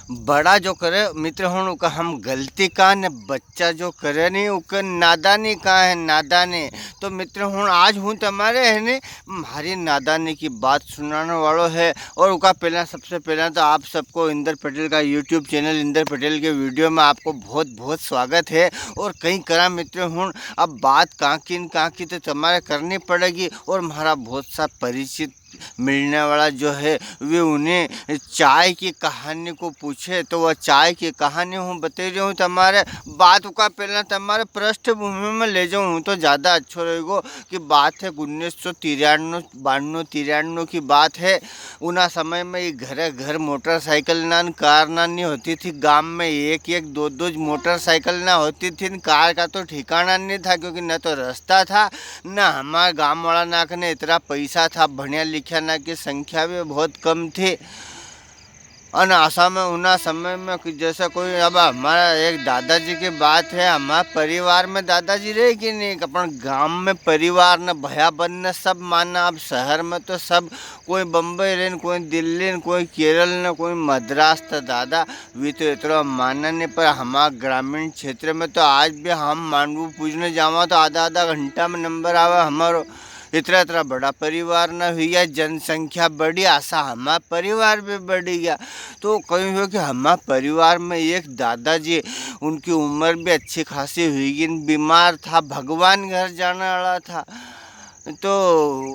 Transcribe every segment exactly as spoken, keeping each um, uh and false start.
बड़ा जो करे मित्र हुण, उका हम गलती का ने, बच्चा जो करे नी, उके नादानी का है, नादानी। तो मित्र हुण, आज हूँ तमारे है ने, म्हारी नादानी की बात सुनाने वालो है। और उका पहला, सबसे पहला तो आप सबको इंदर पटेल का YouTube चैनल इंदर पटेल के वीडियो में आपको बहुत बहुत स्वागत है। और कई करा मित्र हुण, अब बात कांकी न कांकी तो तमारे करनी पड़ेगी। और म्हारा बहुत सा परिचित मिलने वाला जो है, वे उन्हें चाय की कहानी को पूछे, तो वह चाय की कहानी हूँ बता रही हूँ तमारे। बात का पहला तमारे पृष्ठभूमि में ले जाऊँ हूँ तो ज़्यादा अच्छो रहेगो। कि बात है उन्नीस सौ तिरानवे, बानवे तिरानवे की बात है। उना समय में ये घरे घर मोटरसाइकिल ना न कार ना नहीं होती थी। गांव में एक एक दो दो मोटरसाइकिल ना होती थी, न कार का तो ठिकाना नहीं था, क्योंकि न तो रास्ता था, ना हमारे गांव वाला ना कने इतना पैसा था, भणिया लिखिया ना की संख्या भी बहुत कम थी। अन असा में उना समय में कि जैसे कोई, अब हमारा एक दादाजी की बात है, हमारे परिवार में दादाजी रहे कि नहीं, अपन गांव में परिवार न भया बन न सब माना। अब शहर में तो सब, कोई बम्बई रहे न, कोई दिल्ली न, कोई केरल न, कोई मद्रास, तो दादा वी तो इतना माना नहीं, पर हमारा ग्रामीण क्षेत्र में तो आज भी हम मांडवो पूजने जावा तो आधा आधा घंटा में नंबर आवे हमारो। इतरा इतरा बड़ा परिवार ना हुई गया, जनसंख्या बढ़ी, असा हमारा परिवार भी बढ़ी गया। तो कहीं हो कि हमारा परिवार में एक दादाजी, उनकी उम्र भी अच्छी खासी हुई गई, बीमार था, भगवान घर जाने वाला था। तो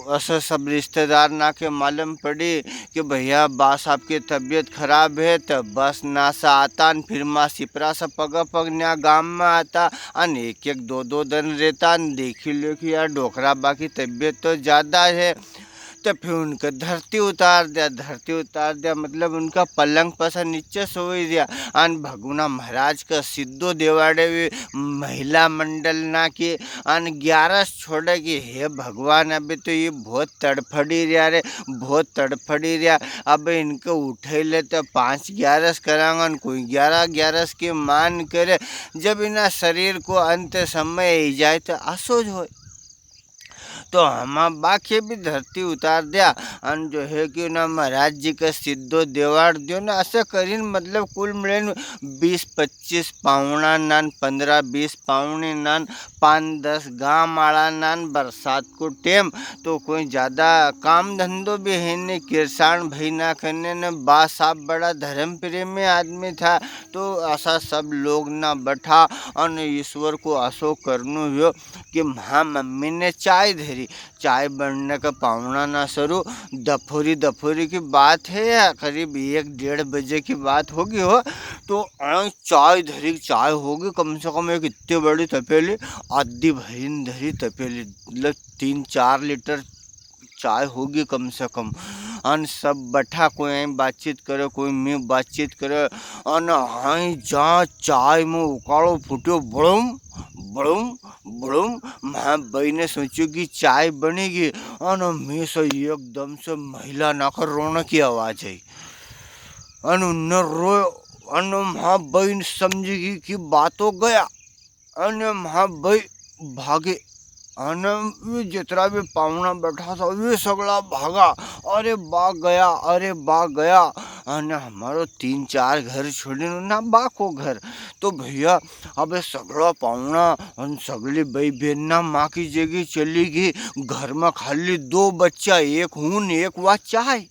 असा सब रिश्तेदार ना के मालूम पड़ी कि भैया बा साहब की तबीयत खराब है, तो बस ना सा आता न फिर माँ सिपरा सा पग पग न्या गांव में आता, अन एक एक दो दो दिन रहता, अन देखी लो कि यार डोकरा बा की तबीयत तो ज्यादा है। तो फिर उनके धरती उतार दिया, धरती उतार दिया मतलब उनका पलंग पर से नीचे सोई दिया। अन भगुना महाराज का सीधो देवाड़े भी महिला मंडल ना के अन ग्यारस छोड़े कि हे भगवान, अबे तो ये बहुत तड़फड़ी रिया रे, बहुत तड़फड़ी रिया। अब इनके उठे ले तो पाँच ग्यारस करांगा न, कोई ग्यारह ग्यारस के मान करे। जब इना शरीर को अंत समय ही जाए तो असो ज होए। तो हमा बाखे भी धरती उतार दिया। अन जो है कि उना महाराज जी का सीधो देवाड़ दियो ना, असे करीन मतलब कुल मिले न बीस पच्चीस पावणा नान, पन्द्रह बीस पावणी नान, पाँच दस गाम आला नान, बरसात को टेम तो कोई ज्यादा काम धंधो भी है नी, किरसाण भाई ना कने ने बा साहब बड़ा धर्म प्रेमी आदमी था। तो असा सब लोग ना बैठा अन ईश्वर को असो करनो हुयो कि म्हा मम्मी ने चाय धरी, चाय बनने का पावणा ना सरू, दफोरी दफोरी की बात है या करीब एक डेढ़ बजे की बात होगी हो, तो अं चाय धरी, चाय होगी कम से कम एक इतनी बड़ी तपेली, आधी भरीन धरी तपेली, मतलब तीन चार लीटर चाय होगी कम से कम। अन सब बैठा, कोई अं बातचीत करे, कोई में बातचीत करे, अन हाई जा चाय में उकालो फूट्यो, बड़म बड़म बड़म। म्हा बई ने सोच्यो कि चाय बनेगी, अन में से एकदम से महिला ना कर रोने की आवाज आई। अन उन्ने रोयो, अन म्हा बई समझेगी कि बा तो गया। अन म्हा बई भागे। अन वे जितरा भी पावणा बैठा था, वे सगळा भागा। अरे बा गया, अरे बा गया। अन हमारो तीन चार घर छोड़ीन ना बा को घर। तो भैया, अबे सगळा पावणा अन सगळी बई बेन ना माँ की जगह चली गई। घर में खाली दो बच्या, एक हूँ न एक वा चाय।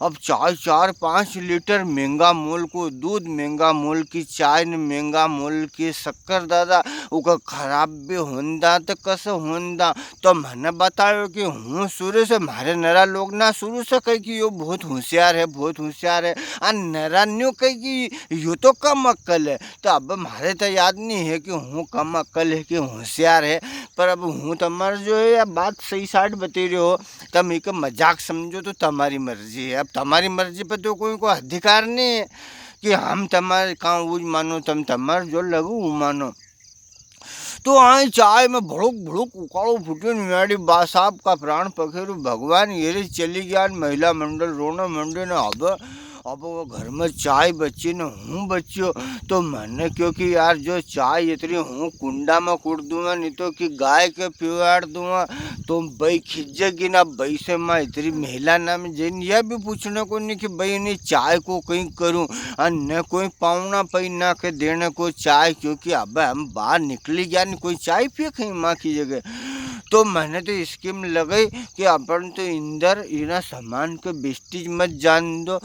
अब चाय चार पाँच लीटर महंगा मोल को दूध, महंगा मोल की चाय न महंगा मोल की शक्कर दादा, उका खराब भी होंदा तो कस होंदा। तो म्हने बतायो कि हूँ शुरू से, म्हारे नरा लोग ना शुरू से कहे कि यो बहुत होशियार है, बहुत होशियार है। आ नरा न्यू कहे कि यो तो कम अक्कल है। तो अब म्हारे तो याद नहीं है कि हूँ कम अक्कल है कि होशियार है, पर अब हूँ तमारे जो है या बात सही साइड बता रही हो, तम इके मजाक समझो तो तमारी मर्जी है। अब तमारी मर्जी पे तो कोई को अधिकार नहीं है कि हम तमारे कां उज मानो, तम तमारे जो लगू उ मानो। तो आई चाय में भड़ुक भड़ुक उकालो फूट्यो, न्याड़ी बा साहब का प्राण पखेरु भगवान ये रे चली गया, महिला मंडल रोना मंडे ने अब अब वो घर में चाय बची ने हूँ बच्यो, तो मने क्यो कि यार जो चाय इतरी हूँ कुंडा में कुड़ दूंगा, नी तो कि गाय के पिवाड़ दूंगा, तो बई खिजेगी ना। बई से मैं इतरी महिला ना में जइन या भी पूछने को नी कि बई नी चाय को कई करूँ, अन न कोई पावना पई ना के देने को चाय, क्योंकि अब हम बाहर निकली गया नी कोई चाय पिए कई माँ की जगह। तो मने तो scheme लगाई कि अपन तो इंदर इना सामान के wastage मत जान दो।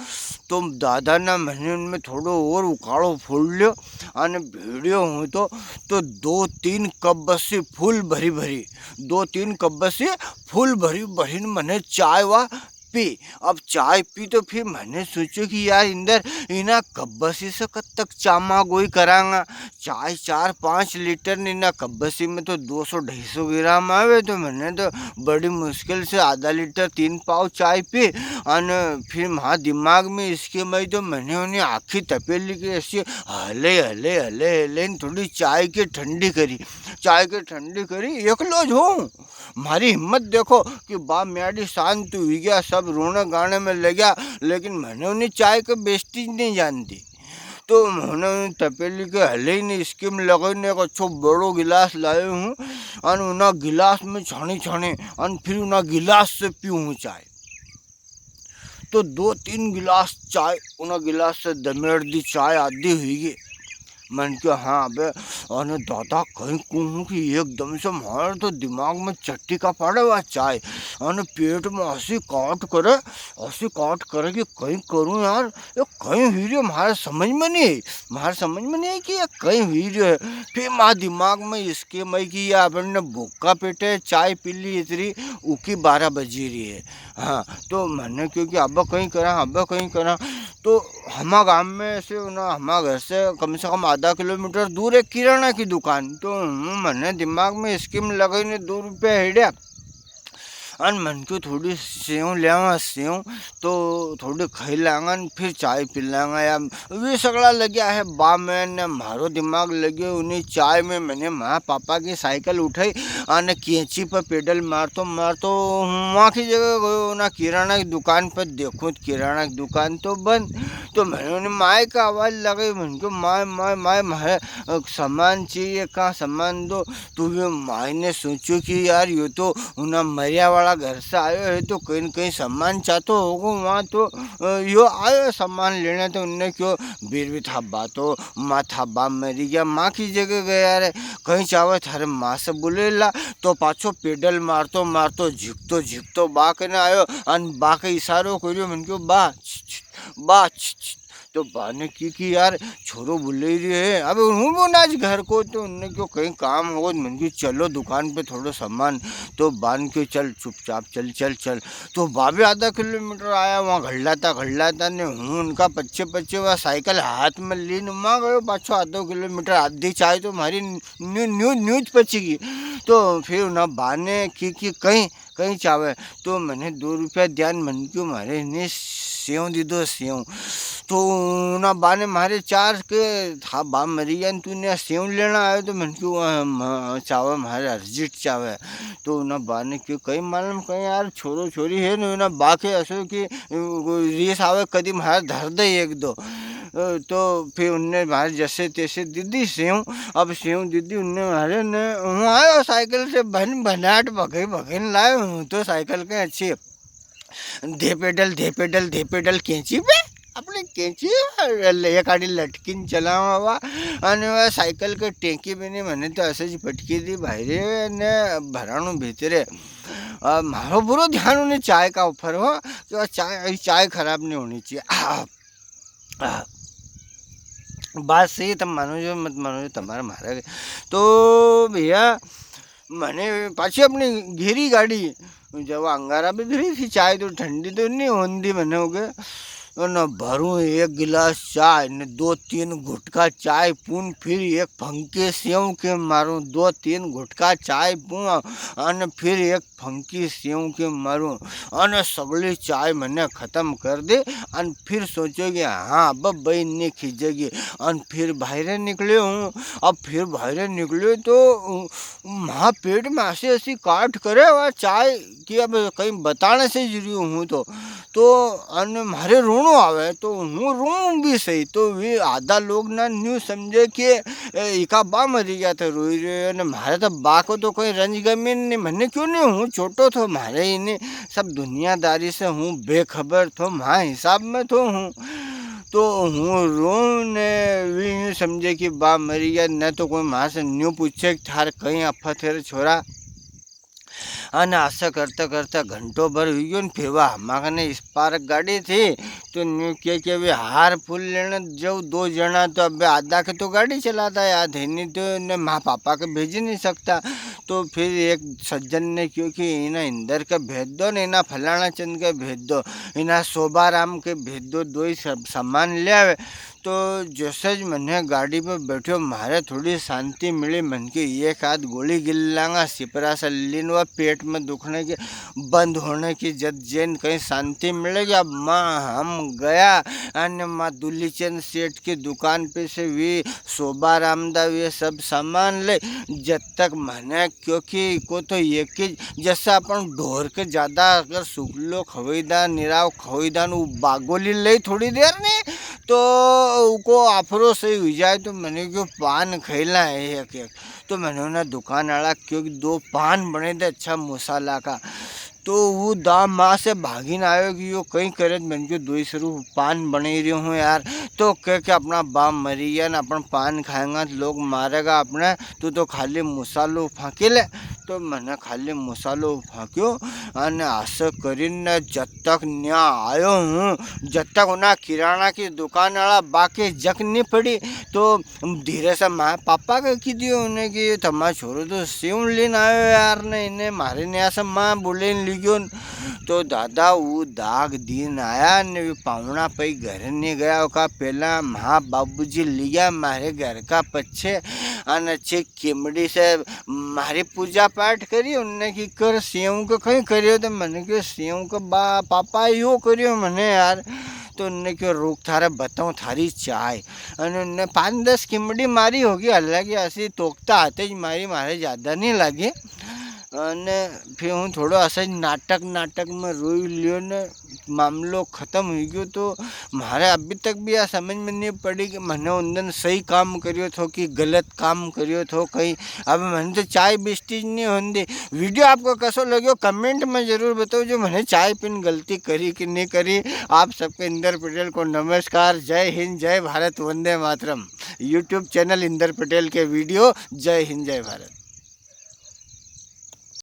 तो दादा ना मने उनमें थोड़ो और उकालो फोड़ लियो, अने भिड़्यो हूँ तो, तो दो तीन कब्बसी full भरी भरी, दो तीन कब्बसी full भरी भरी ने मने चाय वा पी। अब चाय पी तो फिर मने सोच्यो कि यार इंदर, इना कब्बसी से कद तक चामा गोई करांगा? चाय चार पाँच लीटर ने इना कब्बसी में तो दो सौ ढाई सौ ग्राम आवे, तो मने तो बड़ी मुश्किल से आधा लीटर तीन पाव चाय पी। अन फिर म्हारा दिमाग में इसके मई तो मने उनी आखी तपेली के ऐसी हले, हले, हले, हले ने थोड़ी चाय के ठंडी करी, चाय के ठंडी करी, एकलो ज हूँ। म्हारी हिम्मत देखो कि बा म्याड़ी शांत हुई गया, सब रोने गाने में लग्या, लेकिन मने उनी चाय के wastage नी जान दी। तो मने उनी तपेली के हले ही नी scheme लगाई ने एक अच्छो बड़ो गिलास लायो हूँ, अन उना गिलास में छानी छानी, अन फिर उना गिलास से पीऊँ हूँ चाय। तो दो तीन गिलास चाय, उना गिलास से दमेड़ दी, चाय आधी हुई गई। मन के हाँ अबे, अने दादा कई कहूँ कि एकदम से मारे तो दिमाग में चट्टी का पड़े वा चाय, अने पेट में ऐसी काट करे, ऐसी काट करे कि कई करूँ यार, ये कई हुई रही है, म्हारे समझ में नी आई, म्हारे समझ में नी आई कि ये कई हुई रही है। फिर म्हारे दिमाग में इसके मई की ये अपन ने भूखा पेटे चाय पी ली इतरी, उकी बारह बजी रही है। हाँ, तो मने क्यो कि अब कई करा, अब कई करा, तो हमा गाम में से ना, हमा घर से कम से कम आधा किलोमीटर दूर एक किराना की दुकान, तो हूँ मने दिमाग में scheme लगाई ने दो रुपया हेड़्या। अन मन क्यो थोड़ी सेव ल्यावा, सेव तो थोड़ी खाई लांगा न फिर चाय पी लांगा। या वे सगला लग्या है बा में ने म्हारो दिमाग लग्यो उनी चाय में। मने म्हा पापा की साइकिल उठाई अन कैंची पे पेडल मारतो मारतो वां की जगह गयो ना किराना की दुकान पे। देखूं तो किराना की दुकान तो बंद। तो मने उनी माय का आवाज लगाई, मन क्यो माय, माय, माय, म्हारे, अ, सामान चाहिए, का सामान दो। तो वे माय ने सोच्यो कि यार, यो तो उना मरिया वाला घर से आयो है, तो कई न कई सामान चाहतो होगो वां, तो, अ, यो आयो सामान लेने। तो उनने क्यो, "बीर भी था बा तो, माँ था बा मरी गया, माँ की जगह गया रे, कई चावे थारे माँ से बुले ला।" तो पाछो पेडल मारतो मारतो, झिकतो झिकतो बा कने आयो, अन बा के इशारो कर्यो, मन क्यो, "बा, छ, छ, बा, छ, छ।" तो बा ने की, की यार, छोरो बुले रही है। अब हूँ वो ना आज घर को, तो उनने क्यो कई काम होगो, मन की चलो दुकान पे थोड़ो सामान। तो बा ने क्यो चल चुपचाप चल, चल, चल। तो बा भी आधा किलोमीटर आया, वां घड़लाता, घड़लाता ने हूँ उनका पच्चे, पच्चे वा साइकिल हाथ में लीन वां गयो, पाछो आधो किलोमीटर। आधी चाय तो म्हारी न्यू, न्यू, न्यूज पची गई। तो फिर उना बा ने की, की कई कई चावे, तो मने दो रुपया दिया न मन क्यो, "म्हारे ने सेव दे दो, सेव।" तो उना बा ने म्हारे चार के, "था बा मरी गया न तू ने सेव लेना आयो?" तो मन क्यो, "अ, म-, चावे, म्हारे urgent चावे।" तो उना बा ने क्यो, "कई मालूम कई यार, छोरो छोरी है न, उना बा के असो कि, अ, रीस आवे, कदी म्हारे धर दे एक दो।" अ, तो फिर उनने म्हारे जैसे तैसे दे दी सेव। अब सेव दे दी उनने म्हारे ने, हूँ आयो साइकिल से भन भनाट भगई भगई ने लायो हूँ तो साइकिल के अच्छी धे पेडल, धे पेडल, धे पेडल कैंची पे, अपनी कैंची एक आड़ी लटकीन चलावा वा, अने वा साइकिल के टेकी भी नी, मने तो ऐसे ही पटकी दी भाई रे, ने भराणू भीतरे। अ, म्हारो बुरो ध्यान उनी चाय का ऊपर हो, कि वा चाय, चाय खराब नी होनी चाहिए। आ, आ, बात सही है, तम मानो जो मत मानो जो, तमारा म्हारा के। तो भैया, मने पाछी अपनी घेरी गाड़ी, जब अंगारा भी धरी थी, चाय तो ठंडी तो नी होंदी मने हो गए। तो न भरूं एक गिलास चाय, न दो तीन घुटका चाय पून, फिर एक फंके सेव के मारूं, दो तीन घुटका चाय पूं, अन फिर एक फंकी सेव के मारूं, अन सगली चाय मने खत्म कर दे, अन फिर सोचो कि हाँ, अब बई नी खींचेगी, अन फिर बाहरे निकले हूँ। अब फिर बाहरे निकले तो, अ, म्हा पेट में ऐसी ऐसी काट करे वा चाय कि अब कई बताने से जरियो हूँ तो, तो अन म्हारे रोना रोणो आवे तो हूँ रोऊं भी सही। तो वे आधा लोग ना न्यू समझे कि ए, इका बा मरी गया तो रोई रह्यो है, ने म्हारे तो बा को तो कोई रंज गमी नी, मने क्यों नी, हूँ छोटो थो, म्हारे ही नी, सब दुनियादारी से हूँ बेखबर थो, म्हा हिसाब में थो हूँ। तो हूँ रोऊं ने वी यूं समझे कि बा मरी गया, न तो कोई म्हारे से न्यू पूछे कि थार कई आफत है रे छोरा। अने असा करता करता घंटो भर हुई गयो ने, फिर वा हमा कने स्पार्क गाड़ी थी, तो न्यू के के वे हार फूल लेने जाओ दो जणा, तो अबे आधा के तो गाड़ी चलाता याद है नी, तो ने माँ पापा के भेजी नी सकता। तो फिर एक सज्जन ने क्यो कि इना इंदर के भेज दो ने इना फलाना चंद के भेज दो, इना शोभाराम के भेज दो, दो ही सब सामान ले आवे। तो जैसे ज मने गाड़ी पे बैठ्यो, म्हारे थोड़ी शांति मिली। मन की एक आध गोली गिल लांगा, सिपरा से लीन वा पेट में दुखने की, बंद होने की, जद जेन कहीं शांति मिलेगी। अब माँ हम गया, अने माँ दुलीचंद सेठ की दुकान पे से वी शोभा रामदा वे सब सामान ले। जद तक मने, क्योंकि को तो एक ही, जैसे अपन ढोर के ज्यादा अगर सुगलो खवईदा, निराव खवईदा, वो बागोली ले थोड़ी देर ने, तो उको आफरो सही हुई जाए, तो मने क्यो पान खैला है एक एक। तो मने उन्हें दुकान वाला क्यो कि दो पान बने दे अच्छा मसाला का। तो वो दा माँ से भागीन आयो कि यो कई करे, तो मने क्यो दो ही सरू पान बने रही हूँ यार। तो कह के अपना बाप मरी गया ना, अपन पान खाएंगा तो लोग मारेगा अपने, तू तो खाली मसालो फाँकी ले। तो मने खाली मसालो फाँक्यो, अने असा करीने जद तक न्या आयो हूँ, जद तक उना किराना की दुकान वाला बाकी जक नी पड़ी। तो धीरे से माँ पापा के की दियो उन्हें कि थमा छोरो तो सेव लेन आयो यार, ने इन्हें मारे न्या से माँ बोले ली गयो न। तो दादा वो दाग दिन आया ने वे पावना पे घर नी गया, ओका पहला माँ बाबूजी लिया मारे घर का पच्छे, अन अच्छे किमड़ी से मारी पूजा पाठ करी, उनने की कर सेव के कई करियो, तो मने क्यो सेव के बा, पापा यो करियो मने यार। तो उनने क्यो रुक थारे बताऊं थारी चाय। अन उनने पाँच दस किमड़ी मारी होगी, हालांकि असी तोकता हाथे ज मारी, मारे ज्यादा नी लागे। अन फिर हूँ थोड़ो असा ज नाटक, नाटक में रोई लियो ने मामलो खत्म हुई गयो। तो म्हारे अभी तक भी आ समझ में नी पड़ी कि मने उन दिन सही काम करियो थो कि गलत काम करियो थो कई। अब मने तो चाय बिस्टिज नी होन दी। वीडियो आपको कसो लग्यो comment में जरूर बताओ, जो मने चाय पीन गलती करी कि नी करी। आप सबके इंदर पटेल को नमस्कार, जय हिंद, जय भारत, वंदे मातरम। YouTube चैनल इंदर पटेल के वीडियो। जय हिंद, जय भारत।